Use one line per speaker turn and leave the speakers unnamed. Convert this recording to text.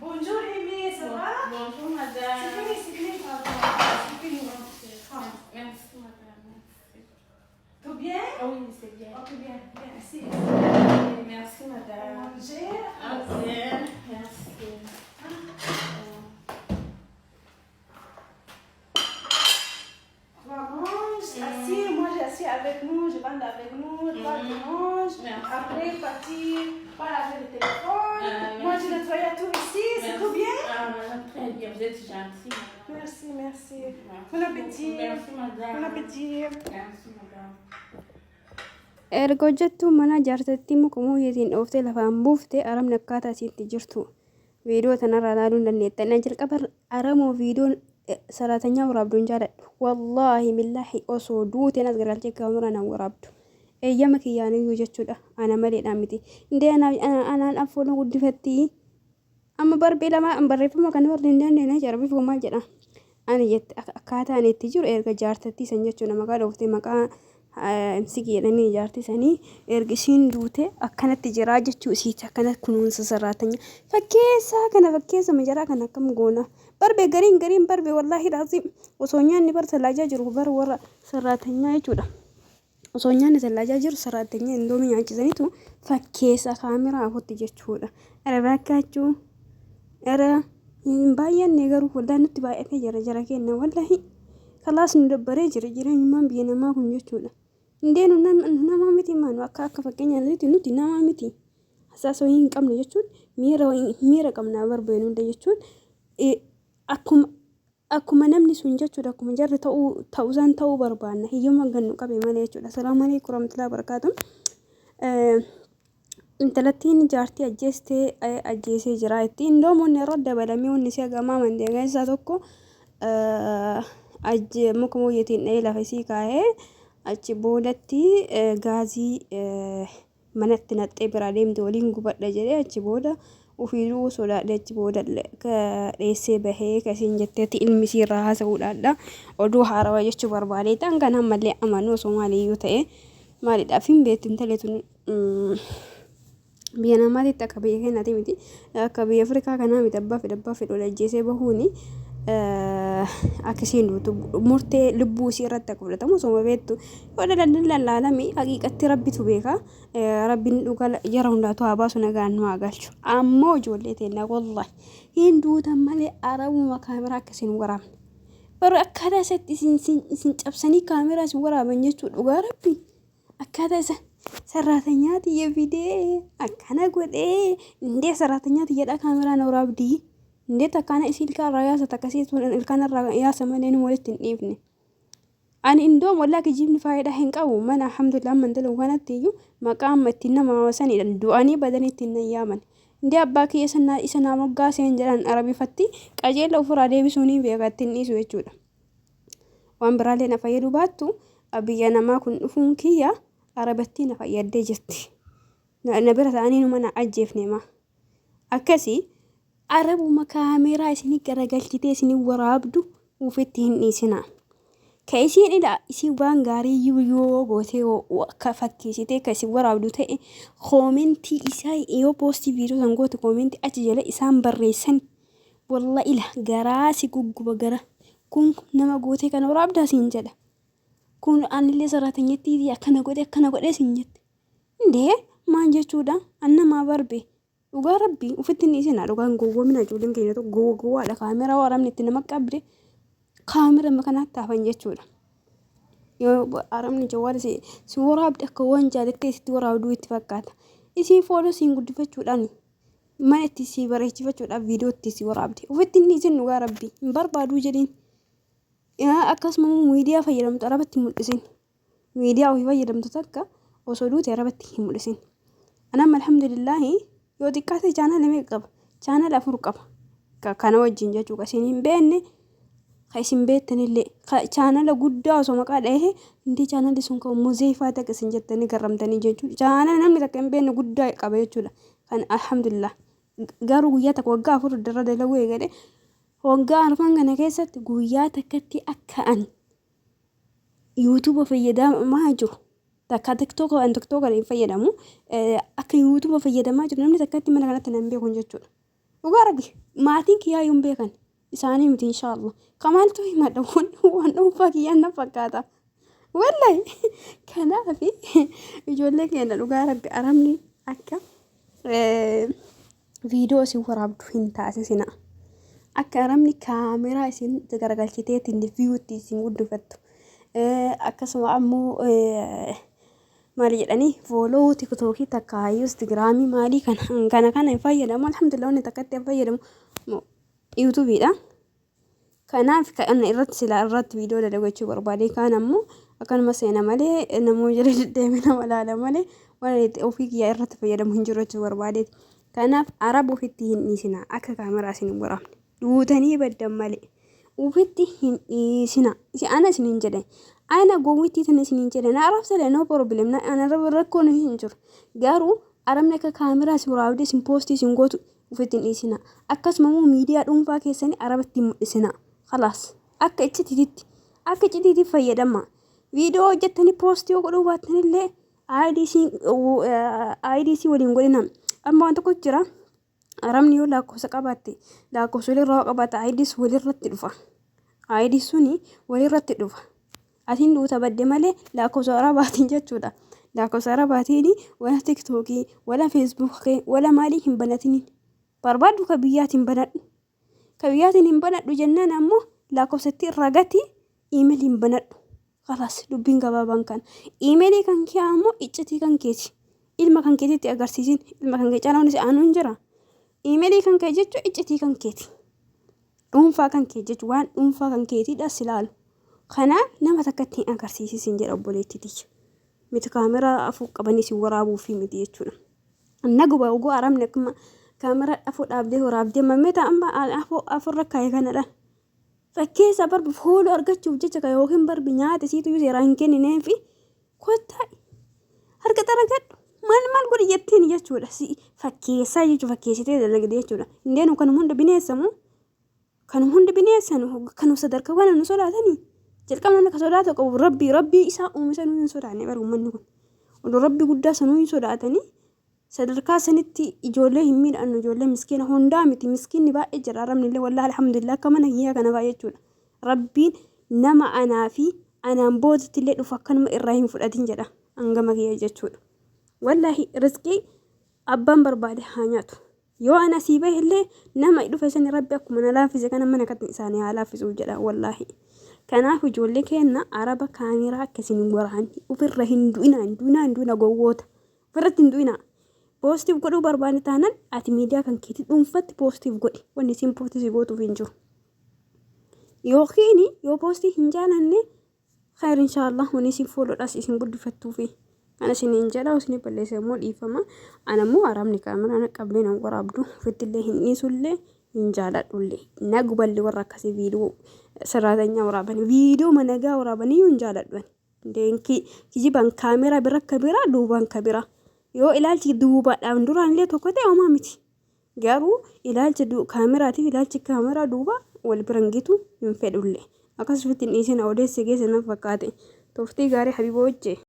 Bonjour Aimé, ça va?
Bonjour madame.
C'est fini, c'est fini, pardon. C'est fini. Ah.
Merci madame. Merci.
Tout bien?
Ah oui, c'est bien.
Ok, bien, bien, si.
Merci madame.
Manger?
Ok, merci.
Toi, mange, assis, moi j'assis avec nous, je bande avec nous, toi tu manges.
Merci.
Après, partir, parle avec le téléphone. Moi
Merci.
je nettoie tout ici, c'est
Merci.
tout bien?
Ah madame, très bien, vous êtes gentille madame.
Merci, merci.
Merci
Bon appétit.
beaucoup. Merci madame.
Bon appétit.
Merci madame.
Erga hojjettuun manaa jaartattii muka mooyyeetiin dhooftee lafaan buufte aramni akkaataa isiitti jirtu viidiyoo tanarraa ilaaluu hin dandeettan. Ani jalqaba aramoo viidiyoon saraatanyaa waraabdu hin jaaladhu. Wallaahi billaahi osoo duuteen as garagalchee kaameraa naan waraabdu. Eeyyama kiyyaaniyyuu jechuudha. Ana maleedhaan miti. Indee anaan affoon guddifattii. Amma barbee lama barreeffama kana warri hin dandeenye jara bifa maal jedha. Ani jette akkaataa ani itti jiru erga jaartattii san jechuudha maqaa dhooftee maqaa imsigi jedhanii jaartii sanii erga isiin duute akkanatti jiraa jechuu isiiti akkana kunuunsa sarraatanya fakkeessaa kana fakkeessa majaraa kana akkam goona barbee gariin gariin barbee wallaahi raazii osoo nyaanni bar talaajaa jiru bar warra sarraatanyaa jechuudha. Osoo nyaanni tallaajaa jiru sarraatanya indoomii nyaachisaniitu fakkeessa kaameraa afutti jechuudha. Ara bakkaachuu ara hin baay'anne garuu wallaahi nutti baay'atee jira jara keenya wallaahi kalaas nu dabbaree jira jireenyummaan biyya namaa kun jechuudha. Indee nu nama miti maanu akka akka fakkeenyaatti nuti nama miti. Hasaasa wayii hin qabne jechuun miira miira qabnaa barbaannu hunda jechuun akkuma Akkuma namni sun jechuudha akkuma jarri ta'uu ta'usaan ta'uu barbaanna hiyyuma gannu qabe malee jechuudha. Salaamu alaikum warahmatullahi wabarakatuh. Intalattiin jaartii ajjeestee ajjeesee jira itti indoom wanni irra dabalamee wanni isii hagamaa amantee keessaa tokko muka mooyyeetiin dha'ee lafa isii kaa'ee achi boodatti gaazii manatti naqxee biraa deemte waliin gubadha jedhee achi booda ofii du'uu sodaadhe achi booda dheessee bahee ka isiin jetteetti ilmi isii irraa haasa'uudhaadha oduu haarawa jechuu barbaadee ta'an kan ammallee amanu osoo maaliyyuu ta'e maalidhaaf hin beektu intalli tun biyya namaatitti akka biyya keenyaati miti akka biyya Afrikaa kanaa miti abbaa fedhe abbaa fedhe ol ajjeesee bahuuni akka isheen duutu murtee lubbuu ishee irratti akka fudhatamu osoo beektu yoo dhalan lallaalame haqiiqatti rabbitu beeka rabbiin dhugaa jara hundaatu haa baasu nagaan nu haa galchu ammoo ijoollee teennaa wallahi hin duutan malee arabuma kaameraa akka isin waraabne bara akkaataa isatti isin cabsanii kaameraa isin waraaban jechuu dhugaa rabbi Akkaataa isa sarraatanyaa tiyya fidee akkana godhee indee sarraatanyaa tiyyadha kaameraan waraabdii indee takkaana isii ilkaan irraa yaasa takka isii tun ilkaan irraa yaasa malee nu walitti hin dhiifne. Ani indoom wallaa kijibni faayidaa hin qabu mana alhamdulillah amman dalagu kanatti iyyuu maqaa amma ittiin nama waasanidha du'anii badanii ittiin nan yaaman. Indee abbaa kiyya isa isa naa moggaaseen jedhan arabifatti qajeela ofirraa deebisuu ni beeka ittiin dhiisu jechuudha. Waan biraallee na fayyaduu baattu biyya namaa kun dhufuun kiyya arabattii na fayyaddee jirti. Na bira ta'anii numa na ajjeefne maa. Akkasii arabuma kaameeraa isinii garagalchitee isinii waraabdu ufitti hin dhiisinaa. Ka isiin ila isii waan gaarii iyyuu yoo gootee akka fakkeessitee ka isin waraabdu ta'e koomentii isaa yoo poostii viidiyoo san goote koomentii achi jala isaan barreessan Wallah ila garaa si gugguba gara kun nama gootee kana waraabdaa siin jedha. Kun anillee saraatenyettii akkana godhe akkana godhe siin jette. Indee maan jechuudha an namaa barbe dhugaa rabbii ufitti hin dhiisinaa dhugaan gowwoomina ijoolleen keenya tokko gowwa gowwaadha kaameraa waraabni itti nama qabde kaamera kanaatti hafan jechuudha. Yoo arabni jawwaala si si waraabde akka waan jaalattee sitti waraabduu itti fakkaata. Isii fooloo siin guddifachuudhaani. Mana itti sii bareechifachuudhaaf viidiyoo itti si waraabde. Ofitti hin dhiisin dhugaa rabbii. Hin barbaaduu jedhiin. Akkasuma immoo miidiyaa fayyadamtu arabatti hin mul'isin. Miidiyaa ofii fayyadamtu takka osoo duute arabatti hin mul'isin. Anam alhamdulillaahi yoo xiqqaate chaanaala meeqa qaba? Chaanaala 4 qaba. Kana wajjin jechuudha. Isin hin beekne ka isin beektanillee ka chaanala guddaa osoo maqaa dhahee indee chaanalli sun kan muzeefaa takka isin jettanii garramtanii jechuudha. Chaanala namni takka hin beekne guddaa qaba jechuudha. Kan alhamdulillah garuu guyyaa takka waggaa 4 irra dalaguu eegale waggaa arfan kana keessatti guyyaa takkatti akka ani yuutuuba fayyadamaa jiru takka tiktoka an tiktoka hin fayyadamu akka yuutuuba fayyadamaa jiru namni takkatti mana kanatti nan beeku jechuudha. Dhugaa rabbi maatiin kiyyaa yoon beekan isaanii miti inshaallah. Kamaaltu himadha waan dhuunfaa kiyyaan na fakkaata. Wallahi kanaaf ijoollee keenya dhugaa rabbi arabni akka viidiyoo isin waraabdu hin taasisina. Akka arabni kaameraa isin garagalchiteetiin viyuutti isin guddifattu. Akkasuma ammoo maali jedhanii follow tiktookii takka instagiraamii maalii kana kana kana hin fayyadamu. Alhamdulillah, wanni takka itti hin fayyadamu yuutuubiidha. Kanaaf kan irratti silaa irratti viidiyoo dalagachuu barbaade. Kaan ammoo akkanuma seena malee, namoota jala deddeemee nama laala malee, waan ofii kiyyaa irratti fayyadamu hin jiru jechuu barbaadeeti. Kanaaf araba ofitti hin dhiisina, akka kaameraa isin hin waraabne. Duutanii baddan malee ofitti hin dhiisina. Ana isin hin jedhe. Ana gowwittii tana isin hin jedhe. Na arabsale, no problem. Ana rakkoon hin jiru. Garuu arabni akka kaameraa isin waraabdee isin poostii isin gootu ofitti hin dhiisina. Akkasuma immoo miidiyaa dhuunfaa keessanii arabatti hin mul'isina. Khalaas, akka iccitiitti akka iccitiitti fayyadama. Viidiyoo hojjettanii poostii yoo godhuu baattanillee IDC waliin godhina. Amma waan tokko jira. Arabni yoo lakkoofsa qabaatte, lakkoofsa walirraa qabaatte, IDs walirratti dhufa. ID suni walirratti dhufa. Atiin duuta badde malee lakkoofsa arabaatiin jechuudha. Lakkoofsa arabaatiin wala tiktookii, wala feesbuukii, wala maalii hin banatiniin. Barbaaddu ka biyyaatiin banadhu. Ka biyyaatiin hin banadhu jennaan ammoo lakkoofsatti irraa gati iimeelii hin banadhu. Khalaas, dubbiin gabaabaan kana. Iimeelii kan kee ammoo iccitii kan keeti. Ilma kan keetitti agarsiisin. Ilma kan kee caalaa si aanuu hin jira. Iimeelii kan kee jechuun iccitii kan keeti. Dhuunfaa kan kee jechuun waan dhuunfaa kan keetiidha si laalu. Kanaaf nama takka ittiin agarsiisisin jedha obboleettii tiyya. Miti kaameraa afur qabanii si waraabuufi miti jechuudha. Naguba oguu arabni akkuma kaameraa afur dhaabdee waraabdee mammeta amma afur afurra kaa'e kanadha. Fakkeessa barbi follow argachuuf jecha kan yookiin barbi nyaata isiitu iyyuu seeraan hin kennineefi kottaa harka xaragadhu maal maal godhi jettiin jechuudha. Si fakkeessaa jechuudha, fakkeessitee dalagde jechuudha. Indeenu kanuma hunda bineessamu, kanuma hunda bineessanu, kanuma sadarkaa kana nu sodaatanii jalqaba namni ka sodaatu qabu rabbii rabbii isaa uume sanuu hin sodaanne. Bara uummanni kun odoo rabbii guddaa sanuu hin sodaatanii sadarkaa sanitti ijoollee hin miidhannu. Ijoollee miskiina hundaa miti, miskiinni baay'ee jira. Arabni illee wallahi alhamdulillah akka mana kiyyaa kana baay'ee jechuudha. Rabbiin nama anaa fi anaan boodatti illee dhufu akkanuma irraa hin fudhatin jedha hangama kiyya jechuudha. Wallahi rizqii abbaan barbaade haa nyaatu. Yoo ana asii bahe illee nama dhufe sani rabbi akkuma na laaffise kana mana kan isaanii haa laaffisuuf jedha wallaahi. Kanaaf ijoollee keenna, araba kaameraa akkasiin hin waraanne, ofirra hin du'inaa, hin du'inaa, hin du'inaa, gowwoota. Ofirratti hin du'inaa. Poostiif godhuu barbaanne taanaan ati miidiyaa kan keetii dhuunfatti poostiif godhi. Wanni isin poostii si gootuuf hin jiru. Yookiin yoo poostii hin jaalanne, khayr inshaallah, wanni isin followdhaas isin guddifattuufi. Kana isiniin jedha, isin balleessa immoo dhiifama. Ana immoo arabni kaameraan qabdee nan waraabdu ofitti illee hin dhiisullee, hin jaaladhullee. Na guballi warra akkasii viidiyoo saraatanyaa waraabanii, viidiyoo managaa waraabanii hin jaaladhu. Deenkii kijibaan kaameraa bira akka bira duubaan ka bira. Yoo ilaalchi duubaadhaan duraan illee tokko ta'e homaa miti. Garuu ilaalcha kaameraatiif ilaalchi kaameraa duuba wal bira hin gitu, hin fedhullee. Akkas ofitti hin dhiisina. Odeessi geesse na fakkaate. Turtii gaarii habiiboo wajji.